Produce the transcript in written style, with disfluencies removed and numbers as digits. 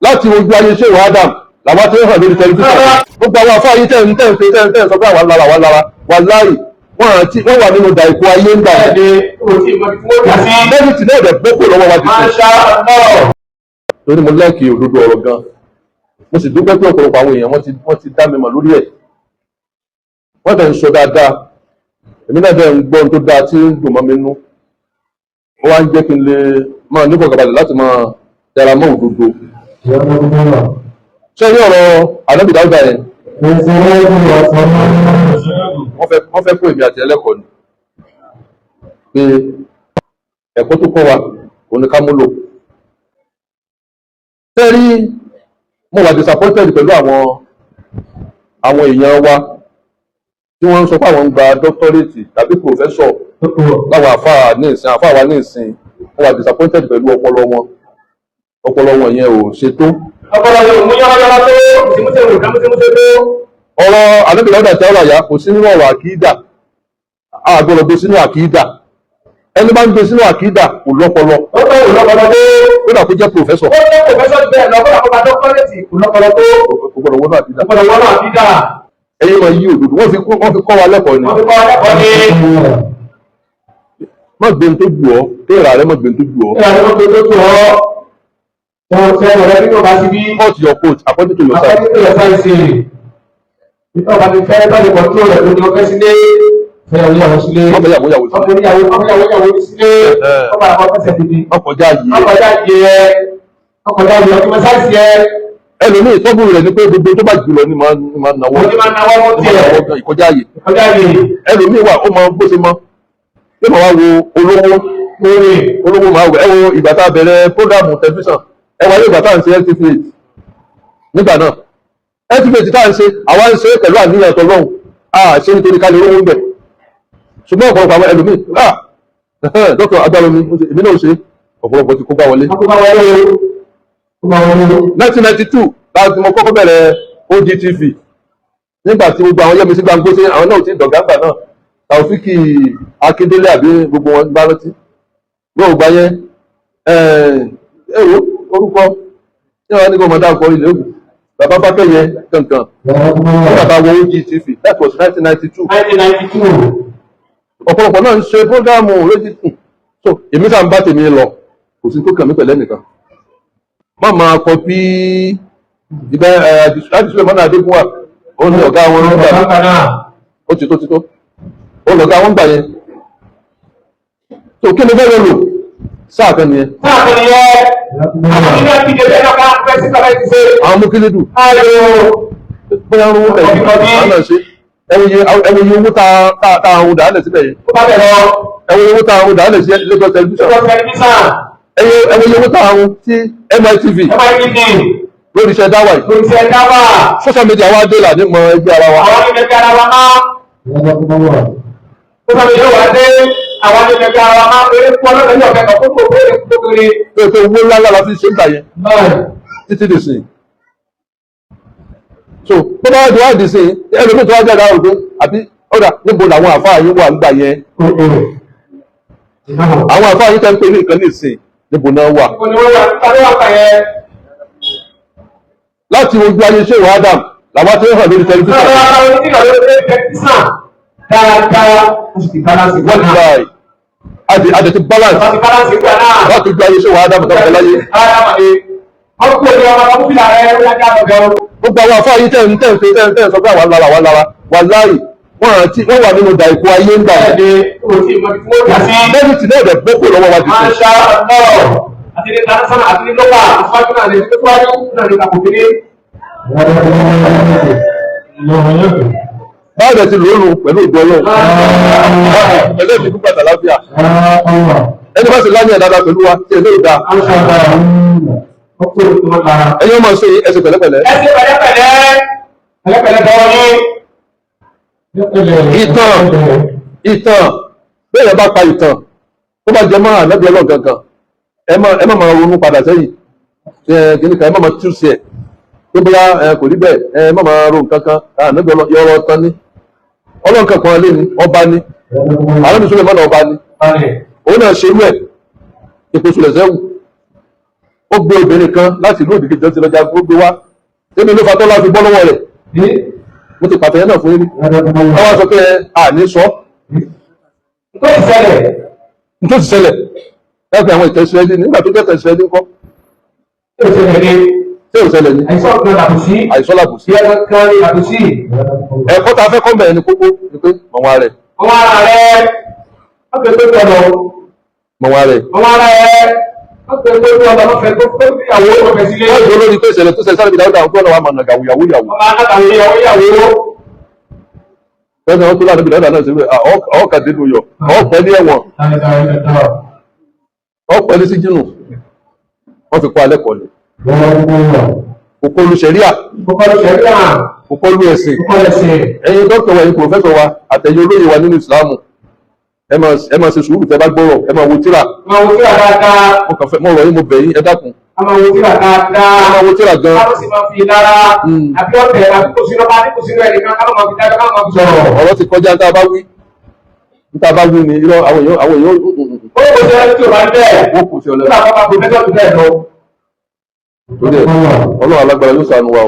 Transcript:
Láti ojú ayé ṣé wàá Adam làwọn tí ń hàn lórí tẹlifíṣàn. Gbogbo àwọn afáyí tẹ̀ ń tẹ̀ ń fi tẹ̀ ń tẹ̀ ń sọ pé àwa lára àwa lára wà láàyè, wọ́n àti wọ́n wà nínú dàìkú ayé ń gbà yẹn. Lẹ́yìn tí náà dẹ̀ bọ́kù lọ́wọ́ wa dìde. Torí mo lẹ́ẹ̀kì òdodo ọ̀rọ̀ gan, mo sì dúpẹ́ pé ọ̀pọ̀lọpọ̀ àwọn èèyàn wọ́n ti dá mi mọ̀ lórí ẹ̀, wọ́n dẹ̀ ń sọ dáadáa. Èmi náà dẹ̀ ń gbọ́ ohun tó dáa tí ń dùn mọ́ mi nú. Ó wá ń jẹ́ kí n lè máa nífọ̀kànbalẹ̀ láti máa tẹra mọ́ òdodo. Ṣé ní ọ̀rọ̀ Ànábì Dáúdà yẹn, wọ́n fẹ́ kó èmi àti ẹlẹ́kọ̀ọ́ ni pé ẹ̀kọ́ tó kọ́ wa òun ni ká múlò. Tẹ́rí, mo wà disappointed pẹ̀lú àwọn èèyàn wa tí wọ́n ń sọ pé àwọn ń gba doctorate tàbí professor láwọn àfáà ní ìsìn, àfáà wa ní ìsìn. Mo wà disappointed pẹ̀lú ọpọlọ wọn. Ọpọlọ wọn yẹn ò ṣe tó. Ọpọlọ yóò mú yọ́rọ́yọ́rọ́ tó mùsùlùmí wò ká mùsùlùmí tó. Ọ̀rọ̀ Ànábì Dáúdà tí ọ̀rọ̀ àyà kò sí nínú ọ̀rọ̀ àkídà. A gbọ́dọ̀ gbé sínú àkídà. Ẹni bá ń gbé sínú àkídà kò lọ́pọlọ. Ó tó wò lọ́pọlọ tó. Kódà kó jẹ́ professor. Ó tó professor bẹ́ẹ̀ lọ, kódà kó bá doctorate, kò lọ́pọlọ tó. Kò gbọ́dọ̀ wọnú àkídà. Ọpọlọ wọn náà àkídà. Ẹ̀yin máa yí òdodo. Wọ́n fi kọ́ wa lẹ́kọ̀ọ́ ni. Wọ́n fi kọ́ lẹ́kọ̀ọ́ ní. Má gbé ní tó jù ọ́ téèrà rẹ, má gbé ní tó jù ọ́. Ìlànà tó tó tó ọ́ tó tẹ́ ọ̀rẹ́ bí kò bá sí bí. Cut your coat according to your size. According to your size. Ìtọ́ bá ti fẹ́ bá ti control rẹ̀ tó ní ọfẹ́ sílé, fẹ́ ọ̀yàwó sílé. Wọ́n fẹ́ yàwó yàwó sílé. Ọkùnrin yàwó ọkùnrin yàwó sílé. Ọkọ̀ àwọn fẹsẹ̀ dìde. Ọkọjá yìí. Ọkọjá yẹ ọkọjá yẹ ọkọ size yẹ. Ẹlòmíì, tọ́bù rẹ̀ ni pé gbogbo tó bá jù lọ ní máa náwó. Òun ni máa náwó fún ní máa tiẹ̀. náwó gan, ìkọjá yìí. Ìkọjá yìí. Ẹlòmíì wà, ó mọ bó ṣe mọ, yóò máa wá wo olówó. Lórí. Olówó máa wọ. Ẹ wo ìgbà tá a bẹ̀rẹ̀ program tẹlifíṣàn, ẹ wáyé ìgbà tá à ń ṣe LTV nígbà náà. LTV tá à ń ṣe, àwa ń ṣe pẹ̀lú àníyàn tọlọ́hun, a ṣe nítorí ká lè rówó ń bẹ̀. Ṣùgbọ́n ọ̀pọ̀lọpọ̀ àwọn ẹlòmíì, ah, dókítà agbára mi, èmi náà ṣe, ọ̀pọ̀lọpọ̀ ti kó bá wọlé. Ọkọ̀ bá wọlé o. Ó bá wọlé o. 1992 láti mo kọ́kọ́ bẹ̀rẹ̀ OGTV, nígbà tí gbogbo àwọn Yẹ́misí Gbàngbó ṣe, àwọn náà ti dọ̀gá ńgbà náà, Taofiki Akíndélé àbí gbogbo wọn gbá rántí gbogbo gbà yẹn. Ẹ wo orúkọ ní wọn ní kó mọ dáàkọ ilé ògùn bàbá Fákẹ́yẹ kankan nígbà tá a wọ OGTV. That was 1992. 1992. Ọ̀pọ̀lọpọ̀ náà ń ṣe program rédíò. So èmi sáà ń bá tèmi lọ, kò sí tó kàn mí pẹ̀lẹ́ nìkan. Má máa copy ibẹ̀ ẹ̀ láti Sulemana Adégúnwà, ó ní ọ̀gá wọn nígbà Bákan náà. Ó ti tó ti tó, ó lọ̀gá wọn gbà yẹn. So kí ni fẹ́ lọ lò sáà kan nìyẹn. Sáà kan nìyẹn. Àwọn ilé ẹbí jẹ bẹ́ẹ̀ náà ká fẹ́ sí sọ́fẹ́ ti ṣe. Àwọn mú kílídù. Ayò. Bóyá ń rówó bẹ̀ yìí, àwọn náà ṣe. Ẹwọ iye owó tá tá àwọn dàálẹ̀ síbẹ̀ yẹn. Ó bá bẹ̀ lọ. Ẹwọ iye owó tá àwọn dàálẹ̀ sí Lagos television. Lagos television. Ẹwọ iye owó tá àwọn sí MITV. MITV. Lórí iṣẹ́ dáwà yìí. Lórí iṣẹ́ dáwà. Social media wa dé là ní mọ ẹgbẹ́ ara wa. Àwọn ní ẹgbẹ́ ara wa máa. Ó sábà yóò wá dé àwọn ní ẹgbẹ́ ara wa máa eré fún ọlọ́dún yóò kẹ́kọ̀ọ́ kókó eré kókó kéré. Pé owó ńlá ńlá la fi ṣe ń gbà yẹn títí dì sí. So tó bá wá di sí, ẹlòmíì tó wá jáde àwọn òpin àbí ọ̀dà, níbo làwọn àfáà yín wà ńgbà yẹn? Àwọn àfáà yín tẹ́ ń pè ní nǹkan ní ìsìn, níbo náà wà? Níbo ni wọ́n wà? Ta ló wà kà yẹn? Láti ojú ayé ṣé ìwà Adam làwọn tí ń hàn lórí tẹlifíṣàn. Dáadáa, ó sì ti balance Wọ́n ti báyìí àti ti balance. Wọ́n ti balance gbà náà. Láti ojú ayé ṣé ìwà Adam tó ń bẹ láyé. Ọkùnrin ọmọ ọmọ fìlà rẹ̀ ó yá ká lọ. Gbogbo àwọn àfáà yín tẹ́ ń fi tẹ́ ń sọ pé àwa lára àwa lára wà láàyè, wọ́n àti wọ́n wà nínú dàìkú ayé ń gbà yẹn. Bẹ́ẹ̀ni, o ti mọ ibi tí wọ́n jà sí. Lẹ́yìn tí náà dẹ̀ bọ́kù lọ́wọ́ wa dì sí. Masha Allah. Àti ní international àti ní local, àtiwájú náà lè tó wájú náà lè kàkó kéré. Báwo dẹ̀ ti lóòrùn pẹ̀lú ògbó Ọlọ́run pẹ̀lú ẹ̀mí púpọ̀ àtàláfíà, ẹni bá sì láyé dáadáa pẹ̀lú wa tí ẹ̀ lóò dáa, ẹ̀yin ọmọ ṣe ẹsẹ̀ pẹ̀lẹ́pẹ̀lẹ́. Ẹ ṣe pẹ̀lẹ́pẹ̀lẹ́, pẹ̀lẹ́pẹ̀lẹ́ bọ́ ní. Ìtàn, ìtàn, bẹ́ẹ̀ bá pa ìtàn tó bá jẹ mọ́ ànábì Ọlọ́run kankan, ẹ má máa ronú padà sẹ́yìn. Ẹ kìíní kan, ẹ má máa tú sí ẹ tó bóyá ẹ kò rí bẹ́ẹ̀. Ẹ má máa ro nǹkan kan. Ànábì Ọlọ́run yọrọ tán ní Ọlọ́run kankan lé ní ọba ní àwọn ìṣúlẹ̀ mọ́nà ọba ní òun náà ṣe irú ẹ̀, ipò sùlẹ̀ sẹ́wù. Ó gbé obìnrin kan láti ìlú òdìkejì tó ti lọ́jà, ó gbé wá. Tẹ́mi ló fa tọ́lá fi bọ́ lọ́wọ́ rẹ̀. Mo ti pàtẹ́yẹ náà fún yín. Wọ́n wá sọ pé a ní sọ. Tó ti ṣẹlẹ̀. Ní tó ti ṣẹlẹ̀ ẹgbẹ́ àwọn ìtẹ̀síwẹ́lì nígbà tó jẹ́ tẹ̀síwẹ́lì ńkọ́? Tó ṣẹlẹ̀ ni. Tí ò ṣẹlẹ̀ ni. Àìsàn kan làbùsí. Àìsàn làbùsí. Ìyá kan ní làbùsí. Ẹ̀kọ́ tá a fẹ́ kọ́ bẹ̀rẹ̀ ni kókó ni pé mọ̀ wọn rẹ̀. Ọmọ ara rẹ̀ wọ́n fẹ́ tó tọ̀nà. Mọ̀ wọn rẹ̀. Ọmọ ara rẹ̀ wọ́n fẹ́ tó tọ̀nà, wọ́n fẹ́ tó fẹ́ ìyàwó, wọ́n fẹ́ sílé. Wọ́n ìgbó lórí pé ìṣẹ̀lẹ̀ tó ṣẹlẹ̀ sáré ìdáwọ́dà àwọn tó ọ̀nà wa mọ̀ nàgà wùyàwó yàwó. Ọmọ alákàwé ìyàwó ìyàwó. Lọ́sàn án tó láàrin ìdáwọ́dà náà sí pé ọ̀ọ́kà dénú yọ, ọ̀ọ́pẹ́ ní ẹ̀wọ̀n, ọ̀ọ́pẹ́ ní síjínù. Wọ́n fi kọ́ alẹ́ kọ́ ni. Kò kọlu ṣẹ̀ríà, Kókó ṣẹ̀ríà. kò kọlu ẹ̀sìn. Kókó ẹ̀sìn. Ẹ̀yin dókítà wa, ẹ̀yin pòfẹ́sọ̀ wa, àtẹ̀yin olóyè wa nínú ìsìlámù, ẹ máa ṣe sùúrù tẹ́ bá gbọ́rọ̀, ẹ máa wo tíra. Máa wo tíra dáadáa. Mo kàn fẹ́ mo rọ̀ yín, mo bẹ̀ yín, ẹ dákun. A máa wo tíra dáadáa. Ẹ máa wo tíra gan. Ká ló sì máa fi lára. Àbí ọ̀tẹ̀ àbí kò sínú ọba, àbí kò sínú ẹnìkan, ká ló máa fi dájọ́, ká ló máa fi sọ̀rọ̀. Ọ̀rọ̀ ti kọjá tá a bá wí. Tá a bá wí ni irọ́ àwọn èèyàn àwọn èèyàn Ó kò sí ẹni tí ò bá ń bẹ́ẹ̀. wọ́n kò sí ọlẹ́nu. Nígbà tó bá pòfẹ́sọ̀ tó bẹ́ẹ̀ lọ. Torí ẹ̀, Ọlọ́run alágbára yóò ṣàánú wa o.